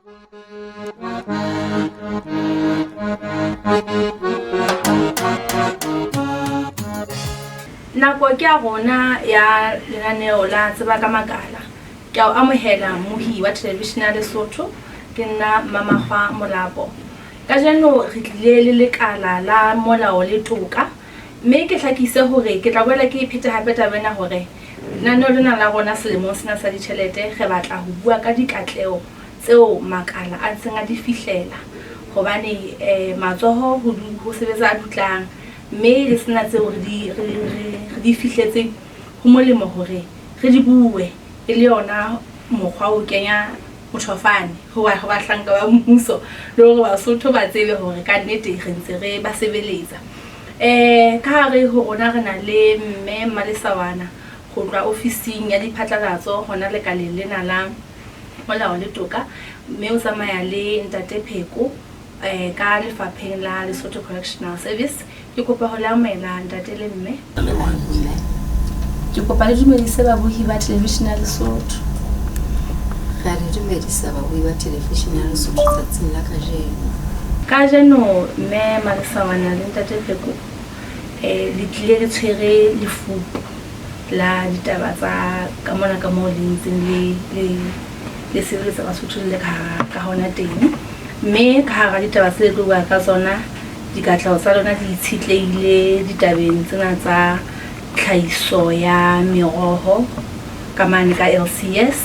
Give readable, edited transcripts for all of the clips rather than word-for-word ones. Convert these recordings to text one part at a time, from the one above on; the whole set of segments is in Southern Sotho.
Nako ke ya rona ya lenaneo la Tseba ka Makala. Ke a o amohela mmohi wa thelevishene ya Lesotho. Ke nna Mmamakgwa Molapo. Kajeno re tlile le lekala la molao le toka mme ke hlakise hore ke tla boela ke e phete hape taba ena hore lenaneo lena la rona selemong sena sa ditjhelete re batla ho bua ka dikatleho tseo makala a ntseng a di fihlela hobane um matsoho ho sebetsa a dutlang mme le sena tseo re di re re di fihletseng ho molemo hore re di bue e le yona mokgwa o kenya mothofane ho ba ho bahlanka ba mmuso le hore Basotho ba tsebe hore ka nnete re ntse re ba sebeletsa. Um ka hare ho rona re na le mme Mmalesawana ho tloha ofising ya diphatlalatso hona lekaleng lena la molao le toka mme o tsamaya le ntate Pheko um ka lefapheng la Lesotho Correctional Service. Ke kopa ho le amohela ntate le mme. Ke kopa le dumedise babohi ba televishene ya Lesotho. Re a le dumedisa babohi ba televishene ya Lesotho tsatsing la kajeno. Kajeno mme Malesawana le ntate Pheko um le tlile le tshwere lefupu la ditaba tsa ka mona ka moo le ntseng le le le sebeletsa Basotho le le ka hara ka hona teng. Mme ka hara ditaba tse le tlo bua ka tsona dikatleho tsa lona di itshetlehile ditabeng tsena tsa tlhahiso ya meroho ka mane ka LCS.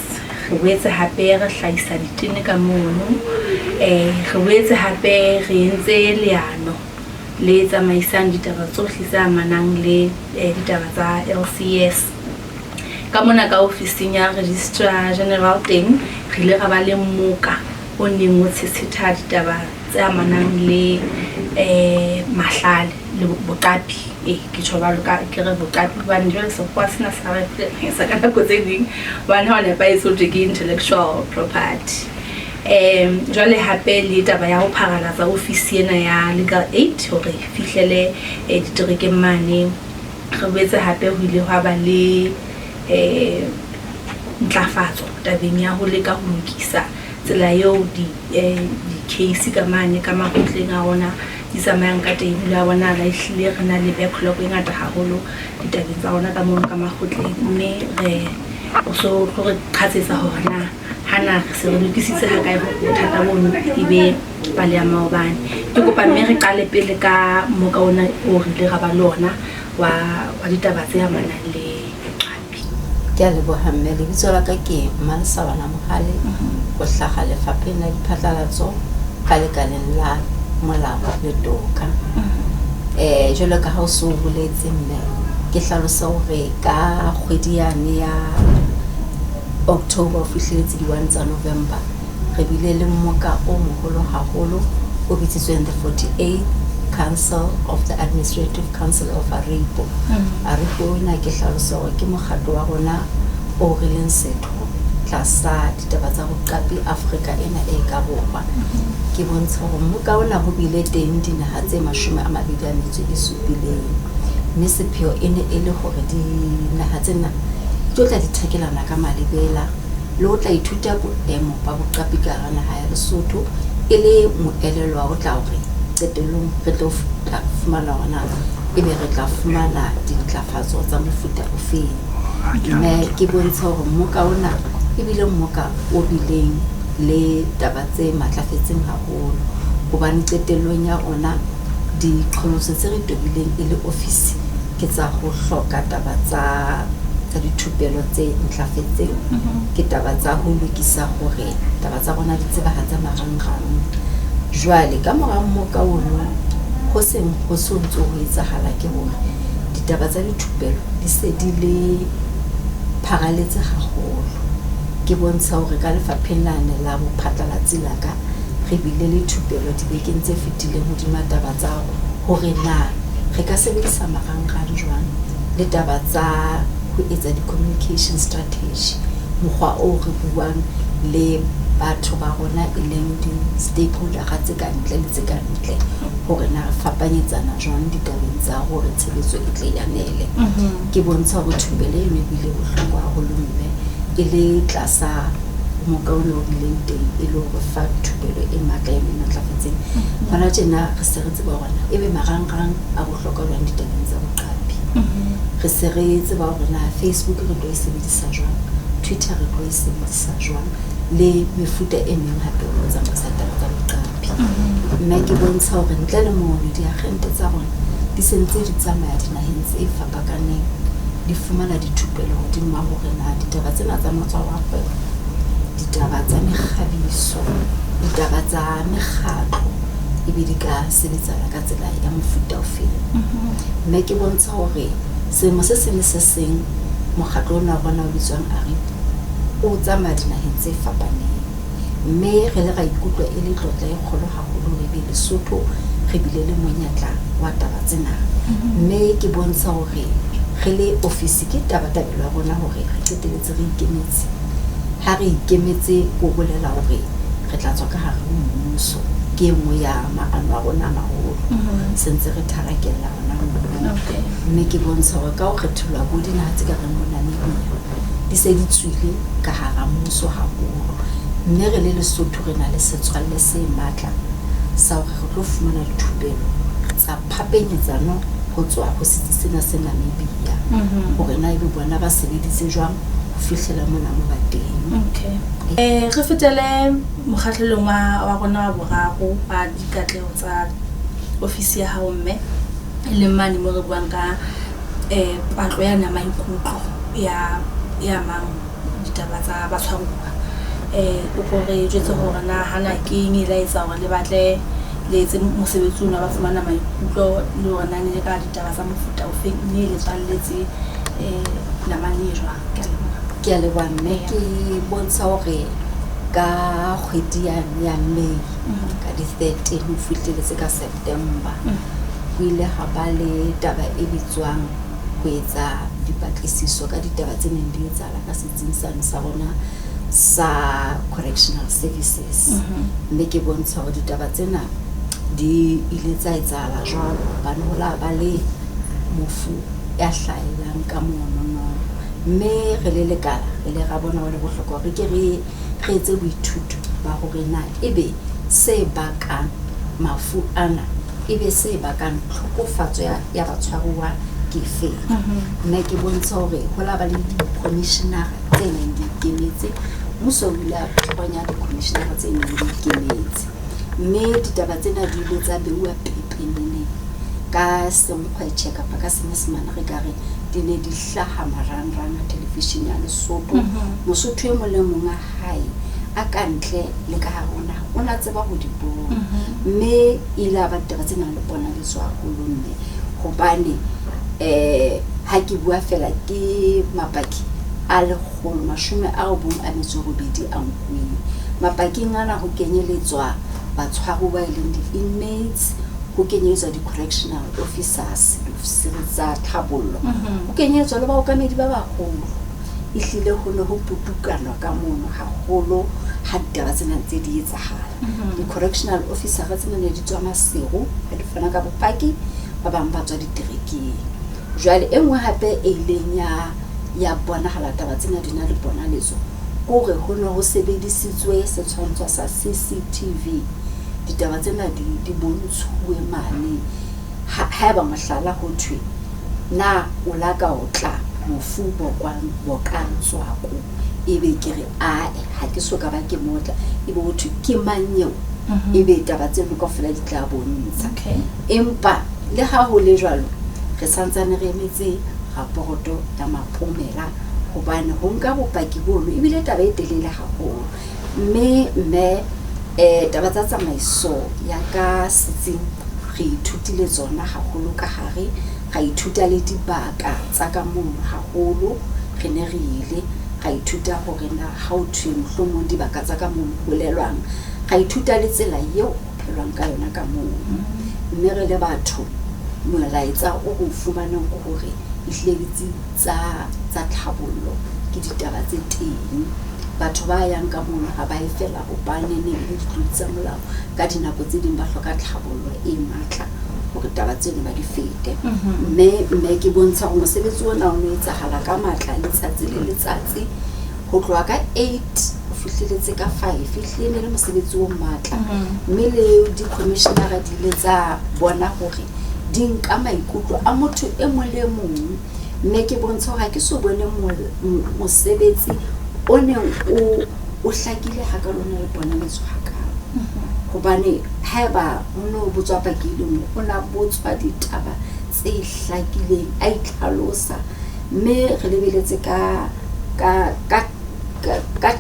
Re boetse hape re hlahisa ditene ka mono. Re boetse hape re entse leano le tsamaisang ditaba tsohle tse amanang le ditaba tsa LCS. Ka mona ka ofising ya Registrar General teng re ile ra ba le mmoka o neng o tshetshetha ditaba tse amanang le um mahlale le boqapi. Ee, ke tjho jwalo ka ke re boqapi hobane jwale sekgowa sena sa re sa ka nako tse ding hobane ha o nepahetse ho thwe ke intellectual property. Jwale hape le taba ya ho pharalatsa ofisi ena ya legal aid hore fihlele diterekeng mane. Re boetse hape ho ile hwa ba le ntlafatso tabeng ya ho leka ho lokisa tsela eo di-case ka mane ka makgotleng a rona di tsamayang ka teng. Ho ile ha bonahala ehlile re na le backlog e ngata haholo ditabeng tsa rona ka mono ka makgotleng, mme re o so tlo re qhatsetsa hore na hana re se re lokisitse ha kae hore bothata bono e be pale ya maobane. Ke kopa mme re qale pele ka mmoka ona o re ile ra ba le ona wa wa ditaba tse amanang le boqapi. Ke a leboha mme. Lebitso la ka ke Mmalesawana Mohale, ho hlaha lefapheng la diphatlalatso ka lekaleng la molao le toka. Jwalo ka ha o so boletse mme, ke hlalose hore ka kgwedi yane ya October ho fihleletse di-1 tsa November, re bile le mmoka o moholo haholo o bitsitsweng the 48th Council of the Administrative Council of ARIPO. ARIPO ena ke hlalosa hore ke mokgatlo wa rona o re leng setho tlasa ditaba tsa boqapi Afrika ena e ka borwa. Ke bontsha hore mmoka ona ho bile teng dinaha tse 27, mme sepheo e ne e le hore dinaha tsena di tlo tla di thekelana ka malebela le ho tla ithuta boemo ba boqapi ka hara naha ya Lesotho e le moelelo wa ho tla hore qetellong re tlo tla fumana hore na ebe re tla fumana dintlafatso tsa mofuta ofeng. Mme ke bontsha hore mmoka ona ebile mmoka o bileng le taba tse matlafetseng haholo hobane qetellong ya ona diqholotso tse re tobileng e le ofisi ke tsa ho hloka taba tsa dithupelo tse ntlafetseng, ke taba tsa ho lokisa hore taba tsa rona di tsebahatse marangrang. Jwale ka mora mmoka ono ho seng ho so ntso ho etsahala ke hore ditaba tsa dithupelo di se di le pharaletse haholo. Ke bontsha hore ka lefapheng lane la bophatlalatsi la ka re bile le thupelo dibekeng tse fetileng hodima taba tsa hore na re ka sebedisa marangrang jwang le taba tsa ho etsa di-communication strategy, mokgwa oo re buang le batho ba rona e leng di-stakeholder tse ka ntle le tse ka ntle hore na re fapanyetsana jwang ditabeng tsa hore tshebetso e tle e anele. Ke bontsha hore thupelo eno e bile bohlokwa haholo mme e le tlasa moka ona o bileng teng e le hore fa thupelo e matla e matlafetseng. Hona tjena re se re tseba hore na ebe marangrang a bohlokwa jwang ditabeng tsa boqapi. Re se re tseba hore na Facebook re tlo e sebedisa jwang, Twitter re tlo e sebedisa jwang, le mefuta e meng hape ho tsamaisa taba tsa boqapi. Mme ke bontsha hore ntle le mono diagente tsa rona di se ntse di tsamaya dinaheng tse fapakaneng, di fumana dithupelo hodima hore na ditaba tsena tsa matshwao a kgwebo, ditaba tsa mekgabiso, ditaba tsa mekgatlo ebe di ka sebetsana ka tsela ya mofuta o feng. Mme ke bontsha hore selemo se seng le se seng mokgatlo ona wa rona o bitswang ARIPO o tsamaya dinaheng tse fapaneng. Mme re le ra ikutlwa e le tlotla e kgolo haholo hore ebe Lesotho re bile le monyetla wa taba tsena. Mme ke bontsha hore re le ofisi ke tabatabelo ya rona hore re qetelletse re ikemetse. Ha re ikemetse ko bolela hore re tla tswa ka hare ho mmuso. Ke e nngwe ya maano a rona a maholo. Se ntse re tharakella hona mono. Mme ke bontsha hore ka ho kgethollwa bo dinaha tse ka reng bo Namibia di se di tswile ka hara mmuso haholo. Mme re le Lesotho re na le setswalle se matla sa hore re tlo fumana dithupelo tsa phapenyetsano ho tswa ho setsi sena se Namibia. Hore na ebe bona ba sebeditse jwang ho fihlela mona mo ba teng. Re fetele mokgahlelong wa rona wa boraro wa dikatleho tsa ofisi ya hao mme, e leng mane mo re buang ka patlo ya na maikutlo ya mang ditaba tsa batshwaruwa. O ko re jwetse hore na hana ke eng e la etsa hore le batle le etse mosebetsi ona wa fumana maikutlo le hore na ne ka ditaba tsa mofuta ofeng mme le tswalletse namane e jwang. Ke a leboha. Ke a leboha mme. Ke bontsha hore ka kgwedi ya May ka di-13 ho fihlelletse ka September ho ile ha ba le taba e bitswang ho etsa dipatlisiso ka ditaba tse neng di etsahala ka setsing sane sa rona sa correctional services. Mme ke bontsha hore ditaba tsena di ile tsa etsahala jwalo hobane ho la ba le mofu ya hlahellang ka monono. Mme re le lekala re le ra bona ho le bohlokwa hore ke re etse boithuto ba hore na ebe se bakang mafu ana, ebe se bakang tlhokofatso ya batshwaruwa ke efeng. Mme ke bontsha hore ho la ba le di-commissioner tse neng di ikemetse. Mmuso o ile a thonya di-commissioner tse neng di ikemetse. Mme ditaba tsena di ile tsa beuwa pepeneneng ka senkgwetjhe kapa ka senyesemane re ka re di ne di hlaha marangrang a television ya Lesotho. Mosotho e mong le mong a hae a ka ntle le ka hare ho naha o na tseba ho di bona. Mme e ile ya ba ditaba tse nang le ponaletso haholo mme hobane ha ke bua fela ke mapaki a 198 a nkuweng. Mapaking ana ho kenyeletswa batshwaruwa e leng di-inmates, ho kenyeletswa di-correctional officers, diofisiri tsa tlhabollo, ho kenyeletswa le baokamedi ba baholo. Ehlile ho ne ho putukanwa ka mono haholo ha ditaba tsena ntse di etsahala. Di-correctional officer tsena ne di tswa Maseru ha di fana ka bopaki, ba bang ba tswa diterekeng. Jwale e nngwe hape e ileng ya bonahala taba tsena di na le ponaletso ke hore ho ne ho sebedisitswe setshwantsho sa CCTV. Ditaba tsena di bontshuwe mane. Haeba mohlala ho thwe na o la ka o tla mofu Bokang Tswako, ebe ke re ae ha ke so ka ba ke motla, ebe ho thwe ke mang eo, ebe taba tseno kaofela di tla bontsha. Empa le ha ho le jwalo re santsane re emetse raporoto ya mapomela hobane ho nka bopaki bono ebile taba e telele haholo. Mme taba tsa tsamaiso ya ka setsing re ithutile tsona haholo ka hare, ra ithuta le dibaka tsa ka mono haholo. Re ne re ile ra ithuta hore na ha ho thwe mohlomong dibaka tsa ka mono bolelwang, ra ithuta le tsela eo ho phelwang ka yona ka mono. Mme re le batho molaetsa o re o fumaneng ke hore ehlile ditsi tsa tlhabollo ke ditaba tse teng. Batho ba yang ka mono ha ba e fela hobane ne e le ditlodi tsa molao, ka dinako tse ding ba hloka tlhabollo e matla hore taba tseno ba di fete. Mme ke bontsha hore mosebetsi ona o no etsahala ka matla letsatsi le letsatsi ho tloha ka 8 ho fihleletse ka 5 ehlile ne le mosebetsi o matla. Mme le di-commissionera di ile tsa bona hore di nka maikutlo a motho e mong le mong. Mme ke bontshe hore ha ke so bone mosebetsi o neng o hlakile hakalo, o na le ponaletso hakalo. Hobane haeba ho no botswa paki e le nngwe, o na botswa ditaba tse hlakileng, a itlhalosa. Mme re lebeletse ka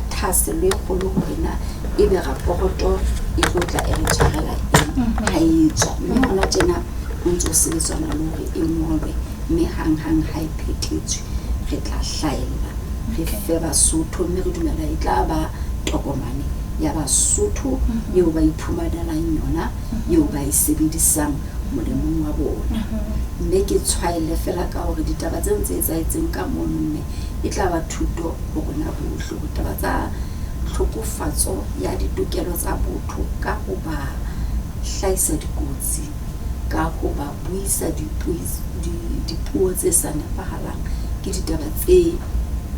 thahasello e kgolo hore na ebe raporoto e tlo tla e re tshwarela eng ha e tswa. Mme hona tjena ho ntso sebetsana le hore e ngolwe, mme hanghang ha e phethetswe re tla hlahella re fe Basotho, mme re dumela e tla ba tokomane ya Basotho eo ba iphumanelang yona, eo ba e sebedisang molemong wa bona. Mme ke tshwaele fela ka hore ditaba tse ntse etsahetseng ka mono, mme e tla ba thuto ho rona bohle hore taba tsa tlhokofatso ya ditokelo tsa botho ka ho ba hlahisa dikotsi, ka ho ba buisa dipuo tse sa nepahalang, ke ditaba tse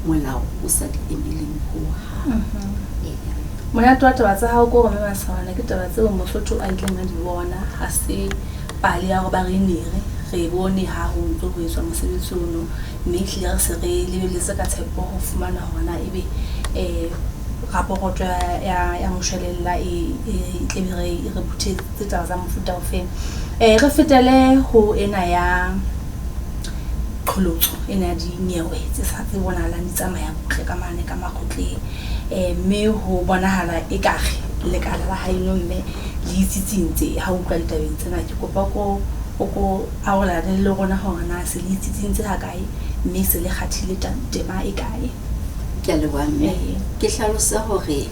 molao o sa di emeleng hohang. Monate wa taba tsa hao ke hore mme Masawana ke taba tseo Mosotho a ileng a di bona, ha se pale ya hore ba re nere re bone ha ho ntso ho etswa mosebetsi ono, mme ehlile re se re lebelletse ka tshepo ho fumana hore na ebe raporoto ya moshwelella e tlebe re phuthetse taba tsa mofuta ofeng. Re fetele ho ena ya qholotso ena ya dinyewe tse sa tse bonahalang di tsamaya butle ka mane ka makgotleng. Mme ho bonahala ekare lekala la haeno mme le itsitsintse ha utlwa ditabeng tsena. Ke kopa ko o ko arolelane le rona hore na se le itsitsintse ha kae, mme se le kgathile tema e kae. Ke a leboha mme. Ke hlalose hore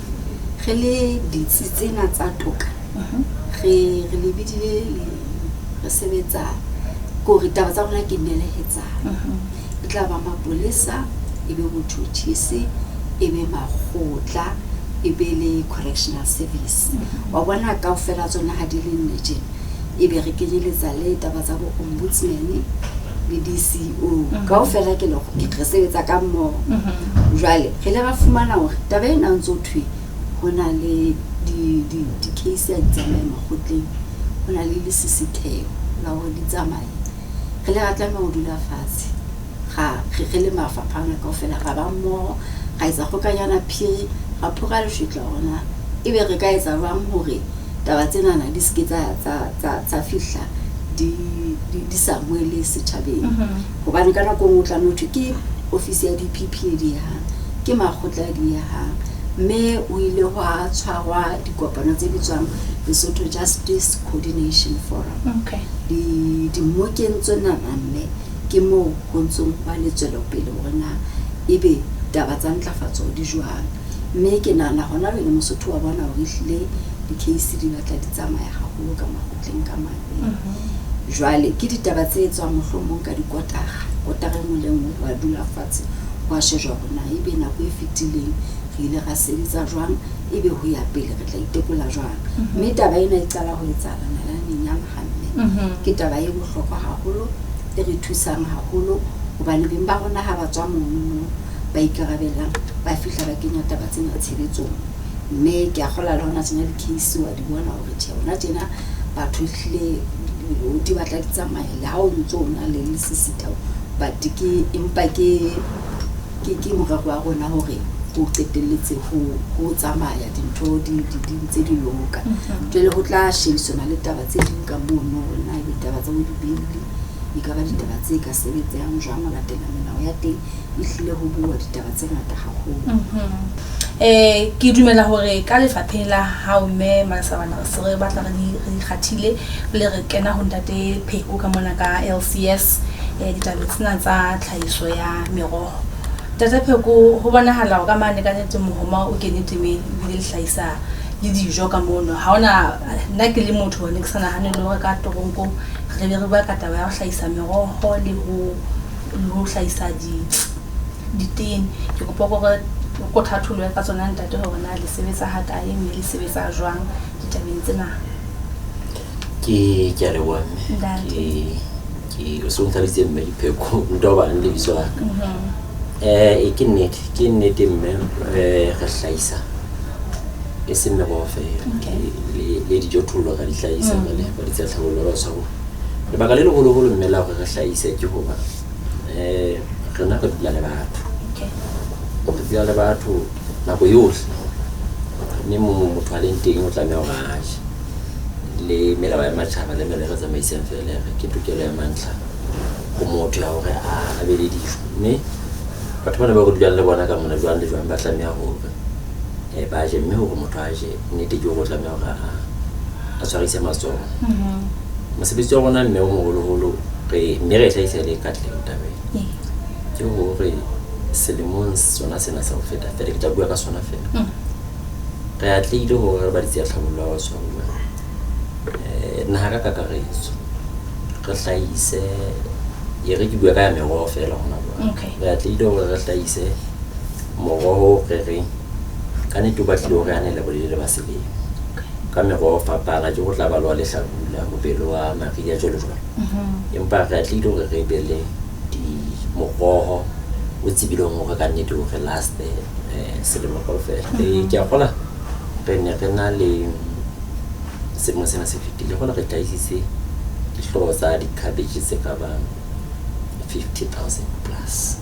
re le ditsi tsena tsa toka, re lebidile re sebetsa ke hore taba tsa rona ke nelehetsano. E tla ba mapolesa, e be botjhotjhisi, e be makgotla, e be le correctional service. Wa bona kaofela tsona ha di le nne tjena, ebe re kenyeletsa le taba tsa bo ombudsman le DCO. Kaofela ke le re sebetsa ka mmoho. Jwale re ile ra fumana hore taba ena ntso thwe ho na le di-case ha di tsamaye makgotleng, ho na le lesisitheho la hore di tsamaye. Re ile ra tlameha ho dula fatshe, re le mafapha ana kaofela, ra ba mmoho, ra etsa kgokanyana phiri, ra phura leshwetla hore na ebe re ka etsa jwang hore taba tsenana di seke tsa fihla di sa boele setjhabeng. Hobane ka nako e nngwe o tla no thwe ke ofisi ya DPP e diehang, ke makgotla a diehang. Mme ho ile hwa tshwarwa dikopano tse bitswang Lesotho Justice Coordination Forum. Dimokeng tsena mme ke moo ho ntsong ho ba le tswelopele hore na ebe taba tsa ntlafatso di jwang. Mme ke nahana hona jwale Mosotho wa bona hore ehlile di-case di batla di tsamaya haholo ka makgotleng ka mane. Jwale ke ditaba tse etswang mohlomong ka dikotara, kotara e nngwe le nngwe wa dula fatshe hwa shejwa hore na ebe nako e fetileng re ile ra sebetsa jwang, ebe ho ya pele re tla itekola jwang. Mme taba ena e qala ho etsahala nalaneng ya Mohamme. Ke taba e bohlokwa haholo, e re thusang haholo, hobane beng ba rona ha ba tswa mono ba ikarabellang, ba fihla ba kenya taba tsena tshebetsong. Mme ke a kgolwa le hona tjena di-case wa di bona hore tjhe hona tjena batho ehlile di batla di tsamaya le ha o ntso o na le lesisitheho, but ke empa ke morero wa rona hore ho qetelletse ho tsamaya dintho di ntse di loka. Jwale ho tla shebisana le taba tse ding ka mono hore na ebe taba tsa bo di-bail e ka ba ditaba tse ka sebetsang jwang ho latela melao ya teng. Ehlile ho bua ditaba tse ngata haholo. Ke dumela hore ka lefapheng la hao mme Masawana se re batla re di kgathile le re kena ho ntate Pheko ka mona ka LCS, ditaba tsena tsa tlhahiso ya meroho. Ntate Pheko, ho bonahala hore ka mane ka nnete mohoma o kene temeng ebile le hlahisa le dijo ka mono. Ha hona nna ke le motho ne ke sa nahane le hore ka toronkong re be re bua ka taba ya ho hlahisa meroho le ho hlahisa ditene. Ke kopa hore ko thathollo ka tsona ntate hore na le sebetsa ha kae mme le sebetsa jwang ditabeng tsena. Ke a leboha mme. Ke o so ntlhalositse mme Dipheko, ntwa ba le lebitso la ka. Ke nnete mme, re hlahisa E seng meroho fela. Le dijothollo ra di hlahisa re le ba ditsi tsa tlhabollo ya batshwaruwa. Lebaka le leholoholo mme la hore re hlahise ke hoba rena re dula le batho. Re dula le batho nako yohle. Mme mo motho a leng teng o tlameha hore a je. Le melao ya matjhaba le melao e re tsamaisang fela e re ke tokelo ya mantlha ho motho ya hore a be le dijo. Mme batho bana ba re dulang le bona ka mona jwang le jwang ba tlameha hore ba je, mme hore motho a je nnete ke hore o tlameha hore a tshwarise matsoho. Mosebetsi wa rona mme o moholoholo re mme re e hlahisa le katleho tabeng ke hore selemong sona sena sa ho feta fela, ke tla bua ka sona fela. Re atlehile hore re ba ditsi tsa tlhabollo ya batshwaruwa naha ka kakaretso re hlahise, e re ke bua ka ya meroho fela hona jwale. Re atlehile hore re hlahise moroho re reng ka nnete o batlile hore anele bolelele ba selemo. Ka meroho fapana ke ho tla ba le wa lehlabula, ho be le wa mariha jwalo jwalo. Empa re atlehile hore re be le di moroho o tsebileng hore ka nnete hore last selemo kaofela. Ke a kgolwa re ne re na le selemo sena se fetile, kgolwa re hlahisitse dihlooho tsa di-cabbage tse ka bang 50,000 plus.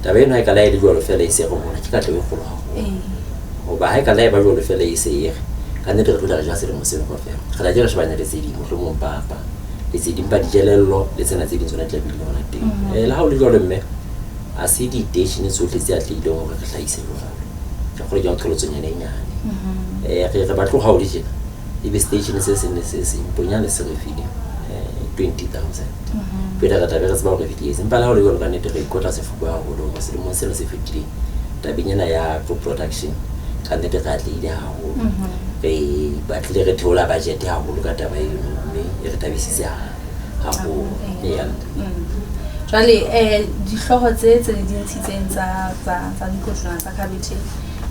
Taba eno ha e ka la e le jwalo fela e se re hola, ke katleho e kgolo haholo. Hoba ha e ka la e ba jwalo fela e se e re ka nnete re tlo tla re ja selemo seno kaofela. Re tla je re shebane le tse ding, mohlomong papa le tse ding, ba dijelello le tsena tse ding tsona di tla be di le hona teng. Le ha ho le jwalo mme, ha se diteishene tsohle tse atlehileng hore re hlahise jwalo. Ke kgolwa ke ya qholotsonyana e nyane. Re batlo ha ho le tjena, ebe station se seng le se seng bonyane se re file 20,000. Pele re tla be re tseba hore re fihletse. Empa le ha ho le jwalo ka nnete re ikotla sefuba haholo hore selemong sena se fetileng tabeng ena ya crop production ka nnete re atlehile haholo. Re batlile re theola budget haholo ka taba eno, mme e re thabisitse haholo. Jwale dihlooho tse le di ntshitseng tsa dikotlwana tsa cabbage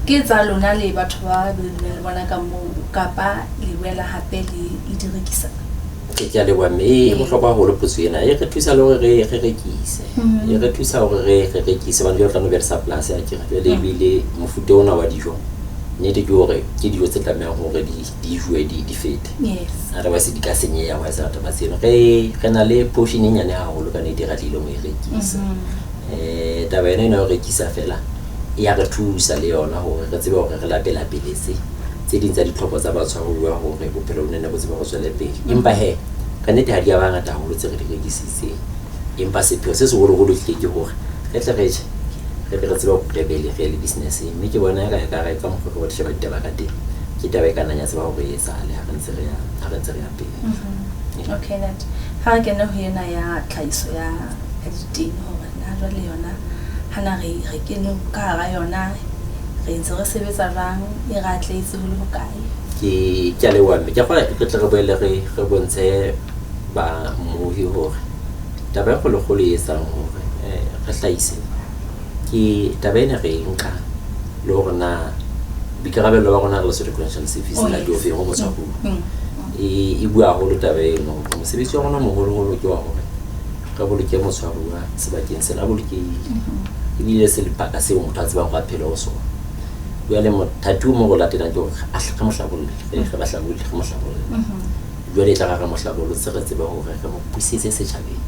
ke tsa lona le batho ba le dulang le bona ka moo, kapa le boela hape le di rekisa? Ke a leboha mme, e bohlokwa haholo potso ena. E re thusa le hore re rekise. E re thusa hore re rekise hobane jwale o tla no be le surplus akere. Jwale ebile mofuta ona wa dijo, nnete ke hore ke dijo tse tlamehang hore di jowe di fete. Otherwise di ka senyeha wa etsa taba tseno. Re na le portion e nyane haholo ka nnete re atlehileng ho e rekisa. Taba ena ena ya ho rekisa fela e ya re thusa le yona hore re tsebe hore re lapela pele tse ding tsa ditlhoko tsa batshwaruwa hore bophelo bo nne bo tsebe ho tswele pele. Empa he ka nnete ha di a ba ngata haholo tse re di rekisitseng. Empa sepheo se seholoholo ehlile ke hore re tle re je, re tle re tsebe hore re be le re le business-eng. Mme ke bona eka ka mokgwa re sheba ditaba ka teng, ke taba e ka nnang ya tseba hore e etsahale ha re ntse re ya, ha re ntse re ya pele. Okay, ntate. Ha re kene ho ena ya tlhahiso ya ditene hore na jwale yona hana re kene ka hara yona, re ntse re sebetsa jwang, e re atlehetse ho le hokae? Ke a leboha mme. Ke a kgolwa re tle re boele re bontshe bamohi hore taba e kgolokgolo e etsang hore re hlahise ke taba ena re e nka le hore na boikarabello ba rona re le Lesotho Correctional Service la ke ofeng ho motshwaruwa. E bua haholo taba eno hore mosebetsi wa rona moholoholo ke wa hore re boloke motshwaruwa sebakeng sena, a bolokehile. Ebile se lebaka seo motho a tsebang hore a phele ho sona. Jwale mothati o mong o latelang ke hore a hle re mo hlabolle, re ba hlabolle, re mo hlabolle. Jwale e tla re mo hlabollotse re tsebe hore re mo busetse setjhabeng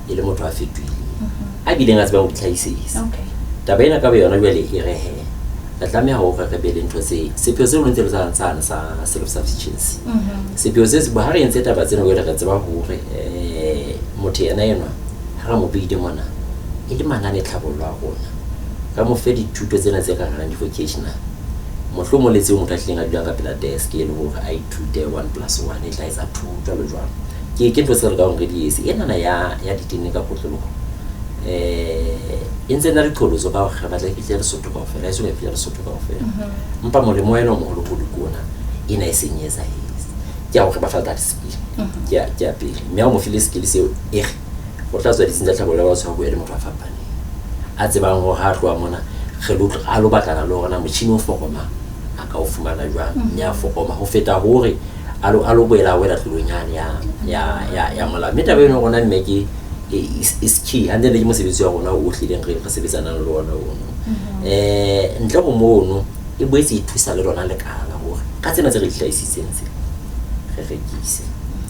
e le motho a fetohileng, a bileng a tsebang ho itlhahisetsa. Taba ena ka boyona jwale e re he, re tlameha hore re be le ntho tse, sepheo seo ntse le sane sa self sufficiency. Sepheo se ha re entse taba tsena jwale re tseba hore motho yena enwa ha re mo beile mona e le manane tlhabollo a rona, re mo fe dithuto tsena tse ka reng di-vocational, mohlomong le tseo motho a tlileng a dulang ka pela desk e le hore a ithute 1 plus 1 e tla etsa 2 jwalo jwalo. Ke ntho tse re ka hore re di etse. Enana ya ditene ka kotloloho e ntse na le qholotso ka hore re batla e fihle Lesotho kaofela, e so e fihle Lesotho kaofela. Empa molemo wa yona o moholoholo ke ona, ena e seng e etsahetse ke ya hore ba fa that skill. Ke ya pele. Mme ha o mo file skill seo, e re o tla tswa ditsing tsa tlhabollo ya batshwaruwa le motho a fapaneng, a tsebang hore ha a tloha mona re lo a lo batlana le hore na motjhini o foromang a ka o fumana jwang, mme a foroma ho feta hore a lo boela a wela tlolong yane ya molao. Mme taba eno rona mme ke is key hantle le ke mosebetsi wa rona o hlileng re sebetsanang le ona ono. Ntle ho mono e boetse e thusa le lona lekala hore Ka tsena tse re di hlahisitseng tse, re rekise.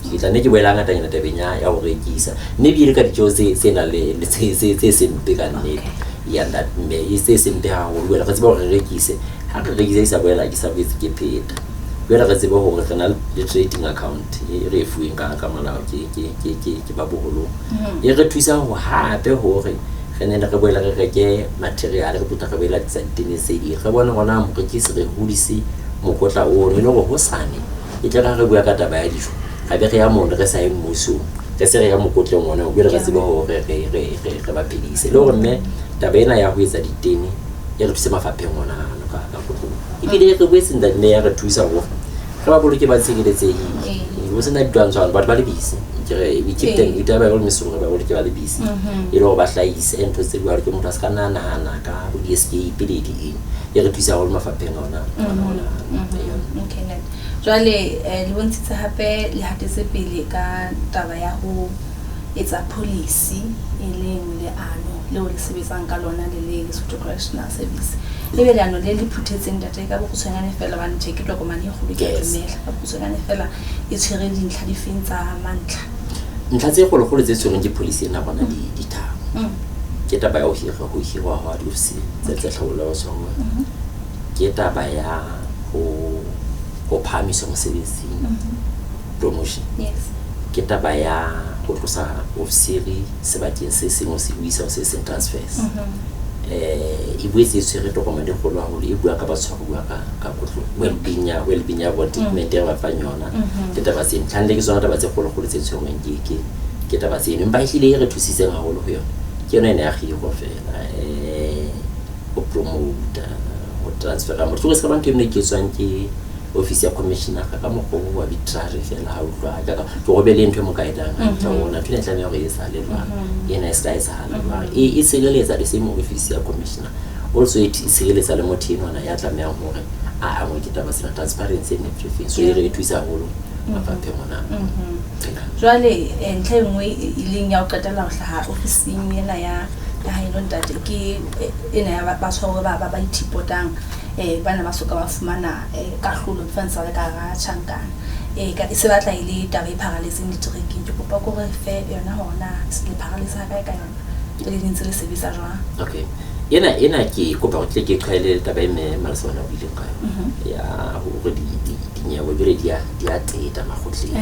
Ke tla nne ke boela ngatanyana tabeng ya ho rekisa. Mme ebile ka ditjeho tse nang le tse sempe ka nnete. Ya mme e tse sempe haholo. Jwale re tsebe hore re rekise. Ha re rekisa e sa boela ke sa boetse ke pheta. Jwale re tsebe hore re na le trading account e re e fuweng ka molao ke ba boholong. E re thusa ho hape hore re ne re boela re reke material, re puta re boela tsa ditene tse ding. Re bone hore na morekisi re hodise mokotla ono e le hore hosane e tle re bua ka taba ya dijo, ra be re ya mono re sa ye mmusong, re se re ya mokotleng ona, jwale re tsebe hore re ba phedise. Le hore mme taba ena ya ho etsa ditene e re thuse mafapheng ona ano ka kotloloho. Ebile re boetse mme ya re thusa hore re ba boloke ba tshireletsehile. Ho sena ditwantshwano, batho ba le busy. Ke re we keep them, we taba le mesong re ba boloke ba le busy. E le hore ba hlahise ntho tse jwalo, ke motho a se ka nna nahana ka bo di-escape le di eng. E re thusa haholo mafapheng ona. Okay, ntate. Jwale le bontshitse hape le hatetse pele ka taba ya ho etsa policy e leng leano leo le sebetsang ka lona le le Lesotho Correctional Service. Ebe leano le le phuthetseng ntate ka bokgutshwanyane fela hobane tjhe ke tokomane e kgolo ke a dumela. Ka bokgutshwanyane fela e tshwere dintlha difeng tsa mantlha? Ntlha tse kgolokgolo tse tshwerweng ke policy ena rona di tharo. Ke taba ya ho hirwa hwa diofisiri tse tlhabollo ya batshwaruwa. Ke taba ya ho phahamiswa mosebetsing, promotion. Ke taba ya ho tlosa ofisiri sebakeng se seng ho se isa ho se seng, transfers. E boetse e tshwere tokomane e kgolo haholo e bua ka batshwaruwa ka kotlo, well-being ya bona, treatment e ba fang yona. Ke taba tse ntlha le ke tsona taba tse kgolokgolo tse tshwerweng ke taba tseno. Empa ehlile e re thusitseng haholo ho yona ke yona ena ya kgiro fela, ho promota, ho transfera motho. Ke se ka ba ntho e nngwe e etswang ke office ya commissioner ka mokgwa o arbitrary fela ha utlwa ka ke go be le ntho e mo kaedang hantle hore ntho ena e tlameha hore e etsahale jwang, ena e se ka etsahala jwang. E tshireletsa the same office ya commissioner, also e tshireletsa le motho enwana ya tlamehang hore a angwe ke taba tsena, transparency and everything. So e re thusa haholo mafapheng ona. Jwale ntlha e nngwe e leng ya ho qetela ho hlaha ofising ena ya haeno ntate ke ena ya batshwaruwa ba ithipotang, bana ba soka ba fumana kahlolo ba ntse ba le ka hara tjhankana. E se batla e le taba e pharaletseng diterekeng. Ke kopa ko re fe yona hore na le pharaletse ha kae ka yona, le ntse le sebetsa jwang. Okay. Ena ke kopa hore tle ke qhwaele taba e mme Malesona o buileng ka yona. Ya hore dinyewe jwale di a teta makgotleng.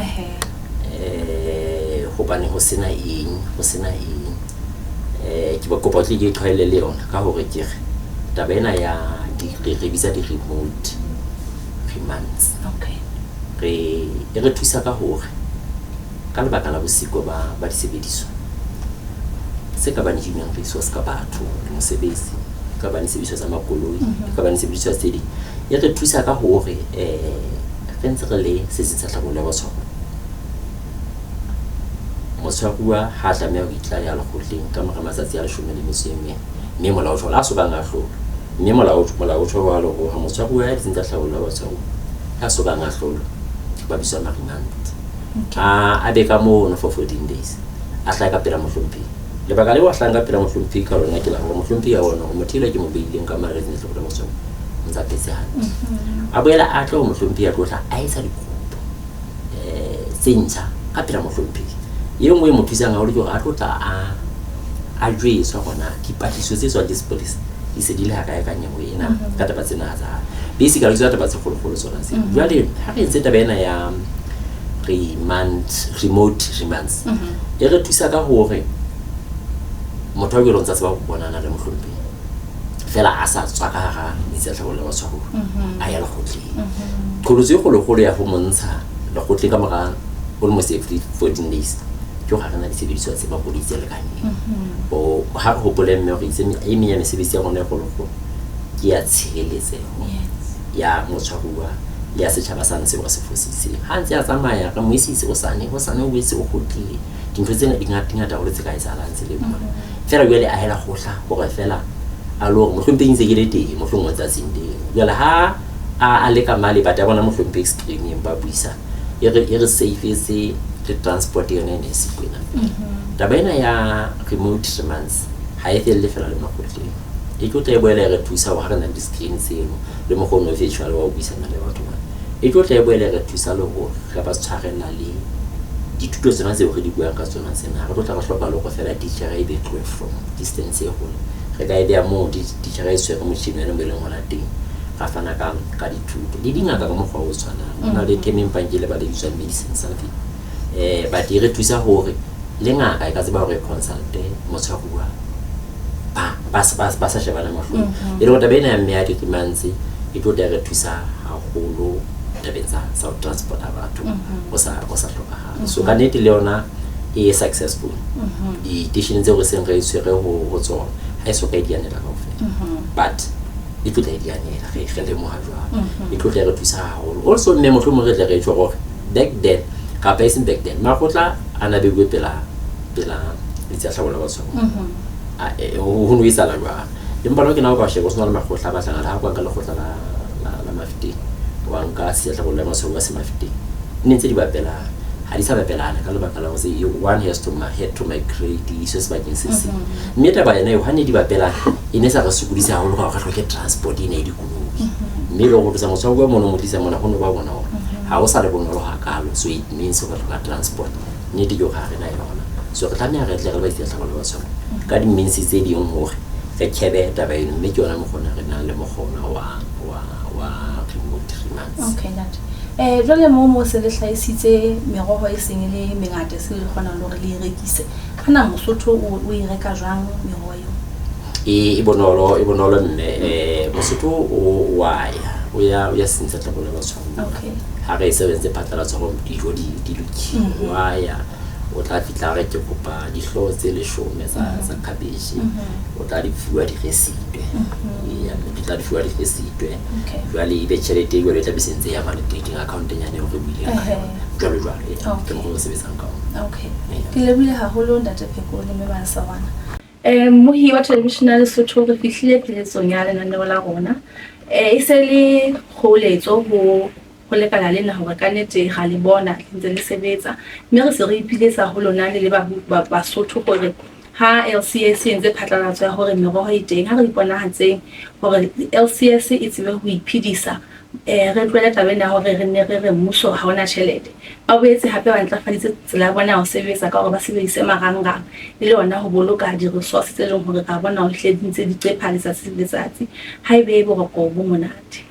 Hobane ho sena eng, ho sena eng. Ke ba kopa tle ke qhwaele le yona ka hore ke re taba ena ya re bitsa di-remote remands. Re e re thusa ka hore ka lebaka la bosiko ba disebediswa se ka bang human resource ka batho le mosebetsi, ka bang disebediswa tsa makoloi, ka bang disebediswa tse ding, e re thusa ka hore re ntse re le setsing sa tlhabollo ya batshwaruwa. Motshwaruwa ha tlameha ho itlaleha lekgotleng ka mora matsatsi a 14, mme molao o a sokang a hlolwa. Mme molao o jwalo hore motshwaruwa ya ditsing tsa tlhabollo ya batshwaruwa ha sokang a hlolwa ba bitswa ma-remand. A be ka mono for 14 days, a hlahe ka pela mohlomphehi. Lebaka leo a hlahang ka pela mohlomphehi ka lona ke la hore mohlomphehi a bona hore motho enwa ke mo beileng ka mare ditsing tsa tlhabollo ya batshwaruwa o ntse a phetse hantle. A boela a tle ho mohlomphehi a tlo tla a etsa dikopo tse ntjha ka pela mohlomphehi. E nngwe e mo thusang haholo ke hore a tlo tla a jwetswa hore na dipatlisiso tse tswang ke sepolesa di se di le hakae ka nyewe ena ka taba tsena tsa hae. Basically ke tsona taba tse kgolokgolo tsona tseo. Jwale ha re entse taba ena ya remand, remote remands, e re thusa ka hore motho wa jwalo o ntse a tseba ho bonana le mohlomphehi fela a sa tswa ka hara metsi a tlhabollo ya batshwaruwa, a ya lekgotleng. Qholotso e kgolokgolo ya ho montsha lekgotleng ka mora almost every 14 days ke hore ha re na disebediswa tse makoloi tse lekaneng. Ha re hopole mme hore itse e meng ya mesebetsi ya rona e kgolokgolo ke ya tshireletseho ya motshwaruwa le ya setjhaba sa ntse se fositseng. Ha ntse a tsamaya re mo isitse hosane, hosane o boetse o kgutlile. Dintho tsena di ngata haholo tse ka etsahalang tseleng mona. Feela jwale a hela kgotla hore fela a lo hore mohlomphehi ntse ke le teng mohlomong tsatsing leo. Jwale ha a le ka male batho ba bona mohlomphehi screening ba buisana, e re safetse le transport yona e ne e siko ena. Taba ena ya remote remands ha e felle fela le makgotleng. E tlo tla e boela e re thusa hore ha re na le di-screen tseno le mokgwa ono virtual wa ho buisana le batho bana. E tlo tla e boele re thusa le hore re ba tshwarella le dithuto tsena tseo re di buang ka tsona tsena. Re tlo tla re hloka le hore fela titjhere e be tlohe from distance e hole. Re ka e beha moo titjhere e tshwere motjhini wane mo e leng hona teng. Ra fana ka dithuto. Le dingaka ka mokgwa o tshwanang. Ho na le term empa ke lebala e bitswang medicine something. But e re thusa hore le ngaka e ka tseba hore e consulte motshwaruwa ba sa shebana mahlong. E le hore taba ena ya mme ya di-three e tlo tla re thusa haholo tabeng tsa ho transporta batho ho sa hlokahale. So ka nnete le yona e successful. Diteisheneng tseo re seng re tshwere ho tsona ha e soka e dianela kaofela. But e tlo tla e dianela re lemoha jwalo. E tlo tla re thusa haholo. Also mme mohlomong re tle re tjho hore back then kapa e seng back then makgotla a na beuwe pela metsi a tlhabollo ya batshwaruwa. Ho no etsahala jwang. Empa nou ke na o ka sheba ho sena le makgotla a batlang le ha o ka nka lekgotla la Mafeteng wa nka setsi sa tlhabollo ya matshwao se Mafeteng ne ntse di bapelana. Ha di sa bapelana ka lebaka la hore one has to had to migrate di iswe sebakeng se seng. Mme taba yona eo ha ne di bapelana e ne sa re sokodise haholo ka hore re hloke transport ena e dikoloi. Mme e le hore ho tlosa motshwaruwa mono mo tlisa mona ho no ba bonolo. Ha ho sa le bonolo hakalo. So it means hore re hloka transport. Nnete ke hore ha re na yona. So re tlameha re tle re le ba tlhabollo ya batshwaruwa ka di-means tse ding hore re kebe taba eno. Mme ke yona mokgwa ona re nang le mokgwa ona wa remote remarks. Okay, ntate. Jwale moo se le hlahisitse meroho e seng e le mengata se le kgonang le hore le e rekise. Hana Mosotho o e reka jwang meroho eo? E bonolo mme. Mosotho o wa ya. O ya setsing sa tlhabollo ya batshwaruwa. Okay. Ha re se re entse phatlalatso hore dijo di lokile. Wa ya o tla fihla re ke kopa dihlooho tse 10 tsa cabbage. O tla di fuwa di receipt. Ya di tla di fuwa di receipt. Jwale ebe tjhelete e jwale e tla be se ntse ya mane teng account nyane eo re buileng ka yona. Jwalo jwalo. Ke mokgwa o sebetsang ka ona. Okay. Ke lebohile haholo ntate Pheko le mme Masawana. Mmohi wa television ya Lesotho re fihlile pheletsong ya lenaneo la rona. E se le kgoholetso ho lekala lena hore ka nnete ra le bona le ntse le sebetsa. Mme re se re ipiletsa ho lona le le Basotho hore ha LCS e entse phatlalatso ya hore meroho e teng, ha re iponahatseng hore LCS e tsebe ho iphedisa. Re tlohele taba ena ya hore re nne re re mmuso ha ona tjhelete. Ba boetse hape ba ntlafaditse tsela ya bona ya ho sebetsa ka hore ba sebedise marangrang e le hona ho boloka di-resource tse leng hore ra bona hore hlile di ntse di qepha letsatsi le letsatsi. Ha ebe boroko bo monate.